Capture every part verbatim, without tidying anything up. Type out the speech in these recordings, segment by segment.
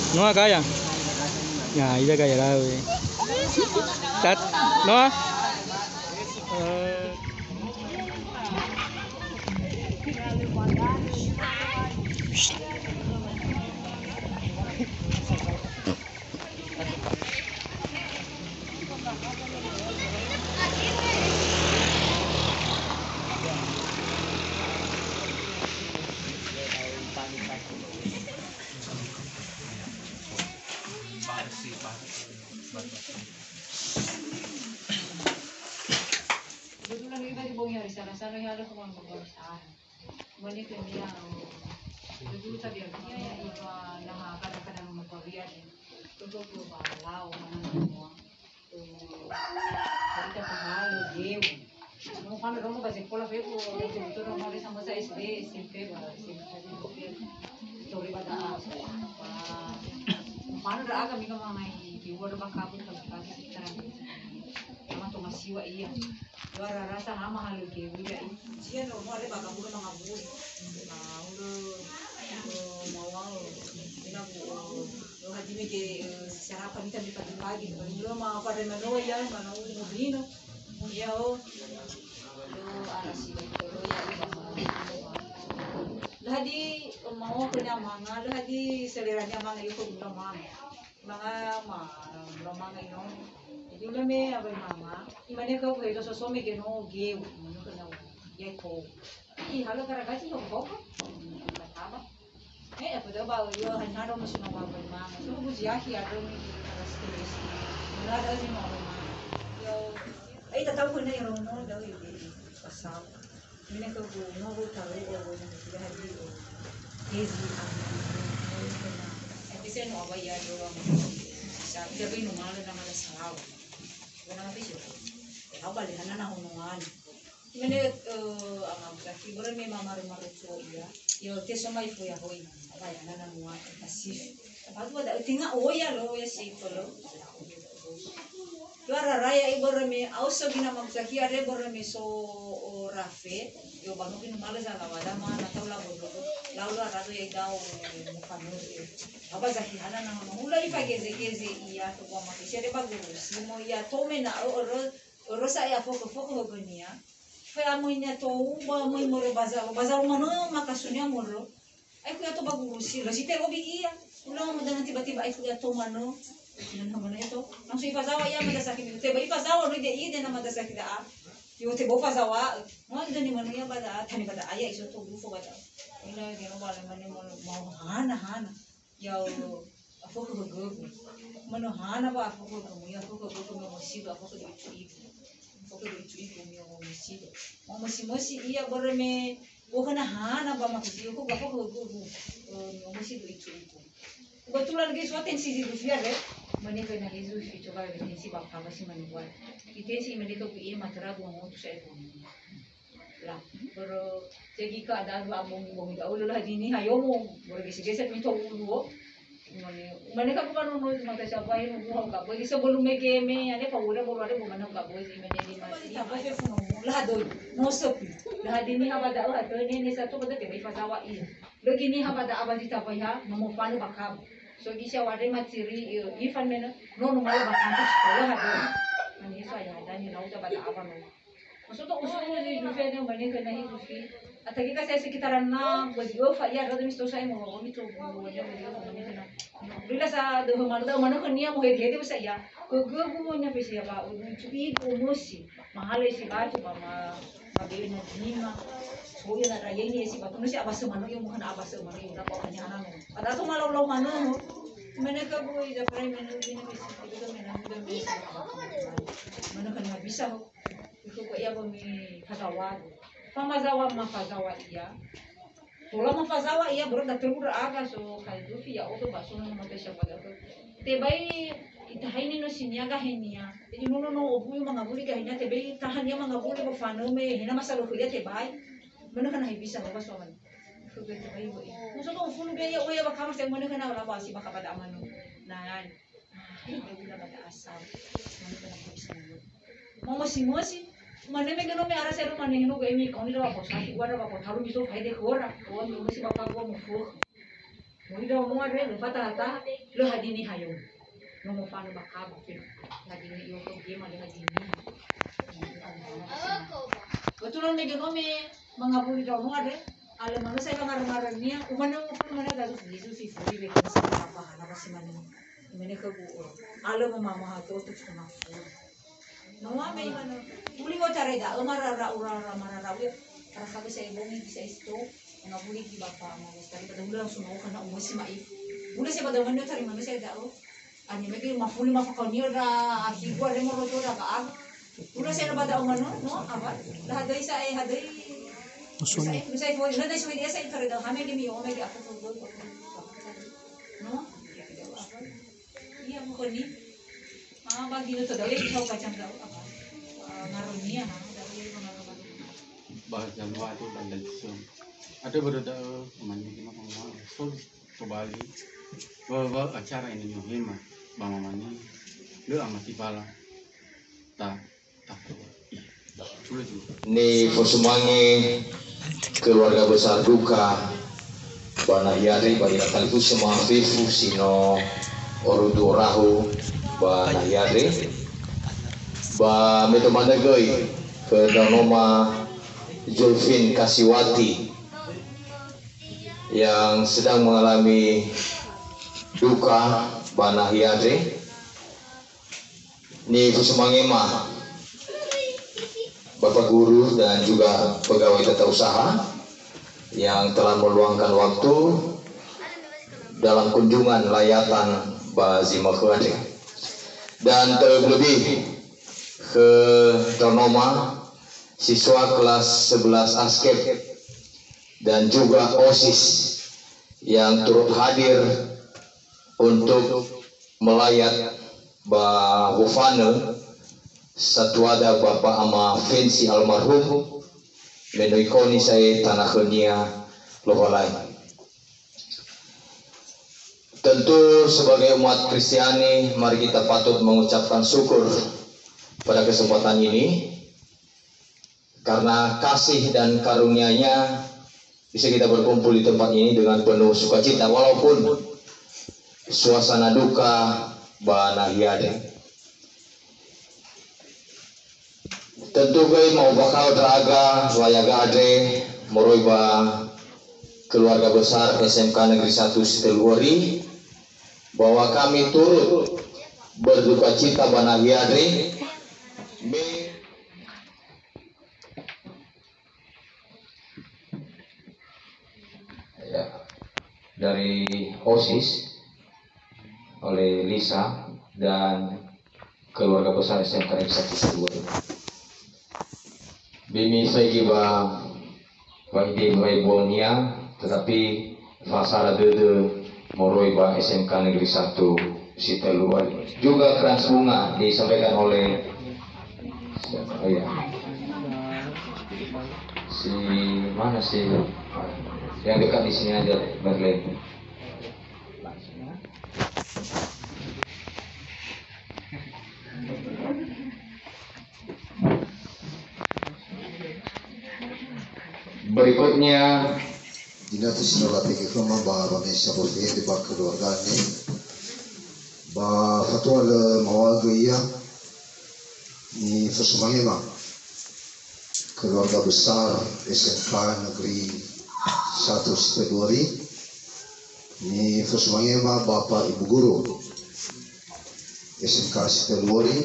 Noa kaya? Ya, iya kaya lah, weh. Tat, Noa? Kebetulan kita di bongi hari Selasa, no, ya, ada pengumuman pemeriksaan. Mane khönia, eh, dulu tabi'ö ia, ya, iwa naha kadang-kadang nunö pawia, eh, untuk ke ba lao mana semua. Eh, kita pahalo geu. Mau kan romo ba sekolah fe, bu, itu, itu romo ada sama saya S D, S M P, ba, S M P, S M P. Tori ba da'a. Ba, mana da'a kami ke mangai, di luar ba kabut, kalau kita sekarang. Sama Thomas Siwa, iya. Luar rasa nama halo geu, iya, iya. Sia no, mau ada ba kabut, mangabut. Nah, udah, eh, mawang, ina bu, eh, lo haji mege, eh, sarapan kita di pagi-pagi. Paling lo ma apa ada mano ya, mano ini, mau beli no. Iya, oh. Lo, ah, si, lo, ya, iya. Lo haji, eh, mau ke nyamanga, lo haji seleranya manga, yuk ke manga. Manga ma, manga ino. Jadi, udah me, apa mama? Imane ke, ke, so, so, me, ke, no, geu. Imane ke, no, geu. Ih, halo karagaci ho koko. Bataba. Eh, apa dah bau yo han hado musi no bau mama. So bu ziaki ado ni di atas terus. Mana ada sih mau mama. Yo, eh, tak tahu mana yang romo dah yo di pasal. Mina ke bu no bu tahu o bu ni sudah haji o. Hezi ama. Tapi saya no apa ya do. Sa kita bin no malu nama ada salah. Bona bisa. Apa le hana na hono ngani. Mene, eh, ama Abdulaki, börö me mamaru-maru tuo ia. Yo, te somai fu ya hoi. Apa ya, nana mua, tasif. Apa tu ada, tenga oya lo, ya si kolo. Yo, ara raya i börö me, au so gina ama Abdulaki, are börö me so, o, rafe. Yo, banu bin mala za lawa, da ma, na tau la bodo. Lau lo ara do ya i dao, mo fanu, yo. Apa zaki hana na, ma hula i fageze-geze ia, to gua mati. Si are ba guru, si mo ia, to me na, o, o, ro, Orosa ia foko-foko hogönia. Fe amöinia tou, ba amöi moro bazalo. Bazalo manö makasunia moro. Ai ku ia to ba gurusi, lo si te lobi ia. Ulo mo dengan tiba-tiba ai ku ia to manö. Manö, manö ia to. Langsung ifazawa ia mada sakit. Te ba ifazawa no ide ide na mada sakit a. Yo te bo fazawa. Mo ide ni manö ia bada, tani bada aya iso to gufo bada. Ina dia bale mane mau, mau hana, hana. Ya'o, afökhö högögu. Mano hana wa afökhö högömu, ya afökhö högögu me omösido, afökhö do itu-itu. Afökhö do itu-itu me omösido. Mo mösi-mösi ia börö me, bohana hana ba mafisi, ko ba afökhö högögu, eh, me omösido itu-itu. Kebetulan ge so tensi zi Zulfi are, mane khöna he Zulfi coba le tensi ba apa si mane buat. Itensi mane khögu e matera dua motus saya. La, börö segi ka ada dua bongi-bongi da'ö, lö la dini hayomo, börö gese-gese mi to ulu, o. Mane, mane ka bukan nono mata siapa yang nunggu hau ka boy, sebelum mege me, ane pa udah baru ada bukan hau ka boy, si mane di mati. Apa sih, no, la doi, no sepi. La dini haba da'ö, ha, to, ne, ne, satu kata ke, ifa sawa, iya. Lagi ni haba da'ö, ba di tapa, ya, nomo fanu bakam. So, gisi awade matiri, iya, ifan mena, no, no, mala bakam, sekolah, ha, doi. Mane, so, ya, ada ni, lau, ta, ba da'ö, ba, no. Maksudnya usul di Zulfi ada mane khöna hi Zulfi. Atagi ka saya sekitaran na, buat dua fa ya, ada mesti saya mau ngomong itu, buat dia, buat dia, buat dia, khöna. Bila sa dua mana, dua mana khönia mau hedi-hedi masa ya. Ke, ke, bu, nya, pe, siapa, udah cuci, bu, musi. Mahal isi batu, mama, mabeli na jima. So, ya, na raya ini isi batu, musi abas semanu, ya, bukan abas semanu, ya, udah pokoknya anak. Ada tuh malau-lau mana, no. Mana ke, bu, ya, pernah mana, ini, misi, itu, mana, udah, misi. Mana khönia bisa, ho. Itu kok ia bömi fazawa. Famazawa ma fazawa ia. Tola ma fazawa ia, börö da tölu ndra'aga so khöi Zulfi ya'odo ba so na mate siapa da. Tebai itahaini no sinia gahenia. Jadi nono no obu mangawuli gahenia, tebai tahan ia mangawuli ba fanö me hena masalah khöia tebai. Mana khöna he bisa ba so man. Khöi tebai bo. Muso to funu be ia oya ba kamar saya mana khöna la ba si ba ka ba da amanu. Nah, Hai, dia bilang kata asal. Mana pernah habis mulut. Mau masi-masi. Mana me geno me ara saya mana hino ke emi kau ni dawa kosaki, gua dawa kotaru bisa hai de kora. Kau ni masi bapa gua mau fuh. Mau ni dawa mau ada yang patah-patah. Lö hadia niha yo. No mofanö ba kaba ke. Lö hadia niha yo, to gema lö hadia niha. Kebetulan mege no me mangawuli ndraono andre, alö manö sa ila ngarö-ngarönia, umanö ngopulu manö dazu Yesus si furi wekö sa apa hana pasti manö. Imane khögu, "Alö mama maha to tu cuma furi." Noa me imane, "Uli wo tare da'ö marara'u, rara marara'u ya." Tara khagö sa ebongi bisa isto, ngawuli ki bapa ama westari pada udah langsung mau kena umur si ma'i. Udah saya pada manö tari manö saya da'ö. Ani mege mafuli mafakao nio da higua remo roto da ka'agu. Ulo se na ba da'ö manö, no, apa? Da hadöi sa'ae hadöi. Musunya. Sa'ae, sa'ae fo, na da suwe dia sa'ae tare da hame ge mi yo mege aku fo. No? Iya, bukan ni. Ah, bagi no to da, ya, kau kacang da'ö apa? Ah, ngaronia, nah, da ya, ngaronia. Bahasa Jawa itu bahasa Jawa. Ada baru da, mana kita mau, so, kembali. Wa, wa, acara ini nyohema, ba mamani, lö amati bala. Ta, ta, ih, ta, tulis dulu. Nifosumange keluarga besar duka ba nahia andre, ba ira talifusö ma'afefu si no orudu orahu ba nahia andre. Ba me tomanö göi khö ndraonoma Julfin Kasiwati yang sedang mengalami duka ba nahia andre. Nifosumangema Bapak Guru dan juga pegawai tata usaha yang telah meluangkan waktu dalam kunjungan layatan ba zi mökhö andre. Dan terlebih khö ndraonoma siswa kelas sebelas askep dan juga osis yang turut hadir untuk melayat ba wofanö satuada Bapa Ama Fensi almarhum, me no ikoni sa'ae tanö khönia Lowalangi. Tentu sebagai umat Kristiani, mari kita patut mengucapkan syukur pada kesempatan ini. Karena kasih dan karunia-Nya, bisa kita berkumpul di tempat ini dengan penuh sukacita, walaupun suasana duka ba nahia andre. Tentu göi ma'ombakha'ö ndra'aga wayaga andre moroi ba keluarga besar S M K Negeri satu Sitölua Ri, bahwa kami turut berduka cita ba nahia andre, me Ya, dari osis oleh Lisa dan keluarga besar S M K Negeri satu Sitölua Ri. Bimi saigi ba, ba ide mulai buangnia, tetapi fasara dödö moroi ba S M K Negeri satu Sitölua Ri. Juga kranz bunga disampaikan oleh, oh iya, si mana sih, yang dekat di sini aja, Berlin. Berikutnya, Dinatu sinolati khöma ba wamesa bofete ba keluargane. Ba fatua lö mawagö ia, nifosumangema keluarga besar S M K Negeri satu Sitölua Ri, nifosumangema Bapak Ibu Guru S M K Sitölua Ri,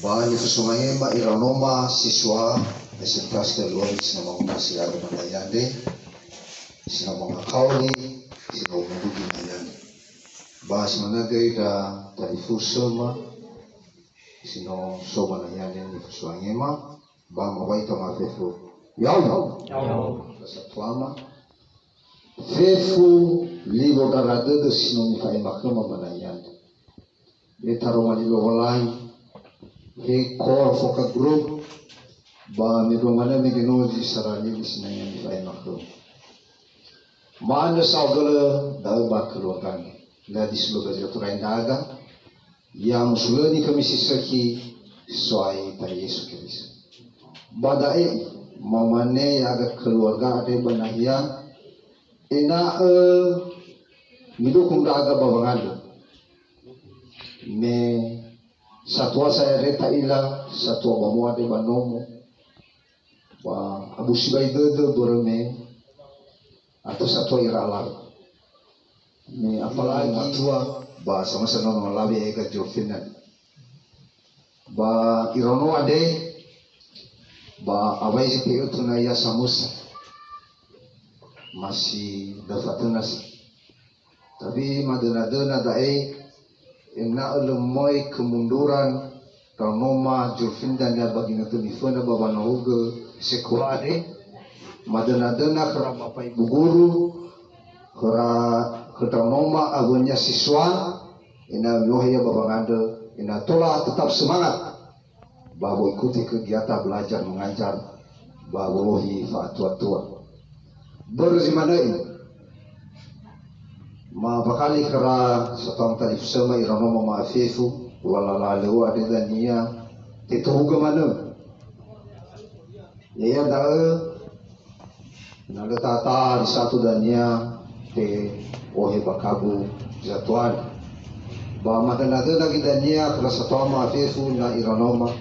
ba nifosumangema ira noma siswa S M K Sitölua Ri si no mangumasi ya'ia ba nahia andre, si no mangakaoni, si no umudugi nahia andre. Ba si manö göi ndra talifusöma si no so ba nahia andre nifosumangema, ba mawai tama fefu. Ya'o. Ya'o. Satuama. Fefu liwondrara dödö si no mifa'ema khöma ba nahia andre. Me taroma li Lowalangi, he Core Focal Group, ba me dua manö me genozi sarali sinaya mifa'ema khöma. Ma'andrö saohagölö da'ö ba keluargange. Na di suluga zilaturai ndra'aga, ya musulöni khömi si sökhi So'aya Yesu Keriso. Ba da'e, mamane ya'aga keluarga andre ba nahia, ena'ö Nidukung ndra'aga ba wangandrö. Me satua sa ere ta'ila, satua ba moa de ba nomo. Ba abu sibai dödö börö me ato satua ira alawe. Me apalagi matua ba samasa nono alawe ega Jovena. Ba iraono andre, ba awai zi te'ö tuna ia samösa. Masi dafa töna si. Tapi madöna-döna da'e, ena'ö lö möi kemunduran raonoma Jovena niha ba ginötö niföna ba wanahugö sekola andre. Madöna-döna khöra Bapak Ibu guru, khöra, khö raonoma awönia siswa, ena'ö mi'ohe ia ba wangandrö, ena'ö tola tetap semangat. Ba wa'ikuti kegiatan belajar mengajar ba wolohi fa'atua-tua. Börö zi manö i, ma bakali khöra satang talifusöma iraonoma ma'afefu, wa lala lö andre dania tetohugö manö. Ya'ia da'ö Na lö tataha zi satua dania te'ohe ba kabu zatuan. Ba madöna-döna göi dania khöra satua ma'afefu na iraonoma,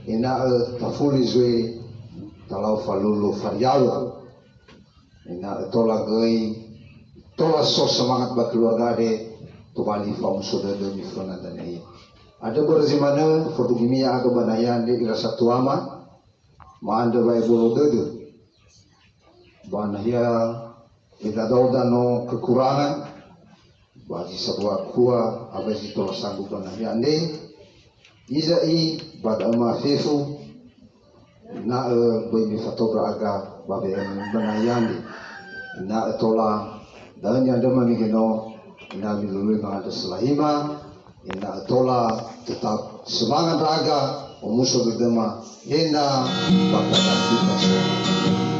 ena'ö tafuli zui talau falulu fariaŵö. Ena'ö tola göi, tola so semangat ba keluarga andre, tobali fa'omuso dödö niföna dania. Andrö börö zi manö, fondrugimi ya'aga ba nahia andre ira satuama, ma'andrö wa'ebolo dödö. Ba nahia ida'e da'ö no kekurangan, ba zi sambua kua, awai zi tola sanggup ba nahia andre, iza'i ba da'ö ma'afefu, ena'ö böi mifatou ndra'aga ba we'e ba nahia andre, ena'ö tola da'ö ni'andröma migeno, ena'ö milului mangandrö selahima, ena'ö tola tetap semangat ndra'aga, omuso dödöma, hena bakada kita semua.